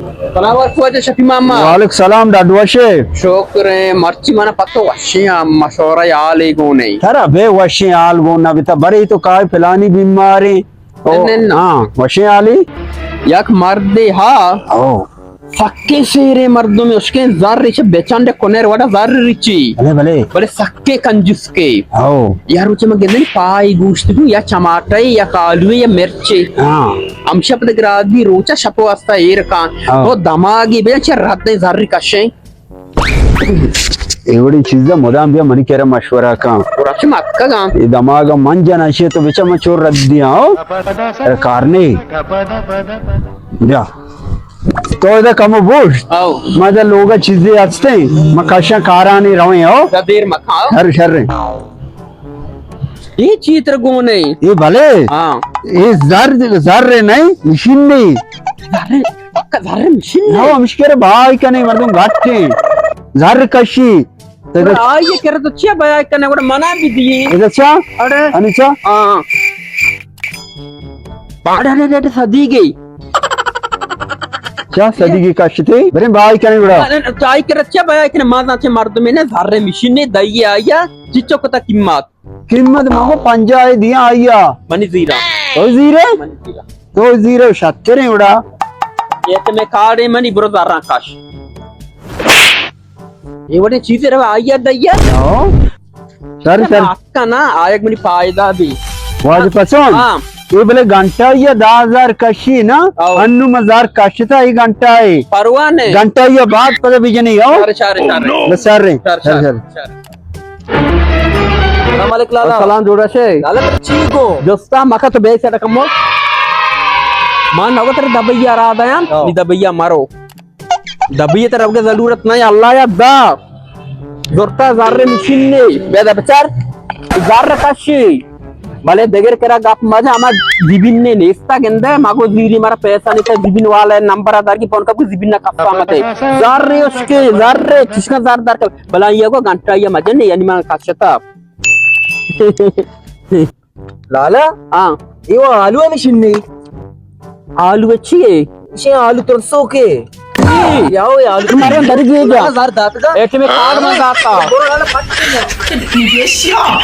سلام علیکم واجہ شفیع ماما۔ وعلیکم سلام، ڈاڈ وشے؟ شکر ایں، مرچی منا پتو وشیں، مشورہ حالے گون ایں۔ ترا بے وشیں حال گون نہ بیتا، برے تو کائے پلانی بیماریں۔ او، نہ، نہ۔ ہاں، وشیں حالی؟ یک مردے ہا۔ او۔ سکیں سیریں مردمے، اشکیں زر چہ بچنڈ کنر وڑا زر ریچی۔ بلے، بلے۔ بلے سکیں کنجوسکے۔ او۔ یا روچے من گندنی پائی گوشت گو، یا چماٹے، یا کالوے، یا مرچے۔ ہاں۔ ہمشہ پد گرادی روچا شپ واسطہ ایر کان۔ ہاں۔ او دماغی بے چہ رد زر کشیں۔ اے وڑیں چیزا مدام بیا منی کرا مشورہ کن۔ گڑا چہ متکگاں۔ اے دماغ من جناں، اشی تو بچا من چور رد دیاں، ہو؟ ارے کار نہیں۔ بیا۔ تو ادا کمو بوش۔ آؤ۔ ما ادا لوگا چیزے ہستیں، ما کشاں کارانی رویں، ہو؟ دا دیر مکاں، ہو؟ شر، شر۔ اے چی تر گون ایں؟ اے بلے۔ ہاں۔ اے زر، زر نہیں، مشین نہیں۔ زر، پکا زر مشین نہیں۔ ہاں، ہمشکر بھائی کنے مردم گھٹیں۔ زر کشی۔ تگہ آئی کرا تو چیا بیا کنے، گڑا منا بھی دیے۔ ادا چا؟ اڑے۔ انی چا؟ ہاں۔ اڑے، اڑے، اڑے، اڑے، سدیگی۔ چا سدیگی کشتے؟ برے بھائی کنے گڑا۔ چائی کرا چیا بیا کنے، مازا چے مردم نے زر مشین نے دئیے آیا، چچو کتا قیمت۔ قیمت مگو پنجاہ دیاں آیا۔ منی زیرا۔ تو زیرے؟ منی زیرا۔ تو زیرے شتریں گڑا۔ یہ تو میں کارڈ منی برو زراں کش۔ اے وڑیں چیزے رو آئی ء دئی ء۔ ہاں۔ سر، سر۔ حق نا، آیگ منی فائدہ بھی۔ واجہ پسند۔ ہاں۔ اے بلے گھنٹہ یا دہ ہزار کشی نا، ہاں۔ انو مزار کشتا اے گھنٹہ اے۔ پرواہ نے۔ گھنٹہ یا بعد پتہ بجنی ہو۔ شر، شر، شر۔ بس شر رہے۔ شر، شر، شر، رہے۔ شر۔ السلام علیکم لالا۔ السلام، جوڑا شے؟ لالا تو چی کو؟ جستا مکا تو بے سے رقم ہو۔ مان نگو تر دبیا را دیان، ہاں۔ نی دبیا مارو۔ دبی تر اوگے ضرورت نہیں، اللہ یا دا۔ زرتا زر مشین نے، بیا دا بچار۔ زر کشی۔ بلے دگر کرا گپ مجا، ہما زبین نے نیستا گندے، مگو زیری مارا پیسہ نہیں تا، زبین والا نمبر دار کی فون کا، کوئی زبین نہ کسا متے۔ زر اشکے، زر چشکا زر دار کر۔ بلا یہ کو گھنٹہ یہ مجن نے، یعنی من کشتا۔ لالا؟ ہاں۔ اے وہ آلو ہمیں شنی۔ آلو اچھی ہے؟ شے آلو ترسو کے۔ جی۔ یا وہ آلو تمہارے اندر گئے جا۔ لالا زار دات دا۔ ایٹی میں کارڈ من داتا۔ برو لالا پٹ کے جا۔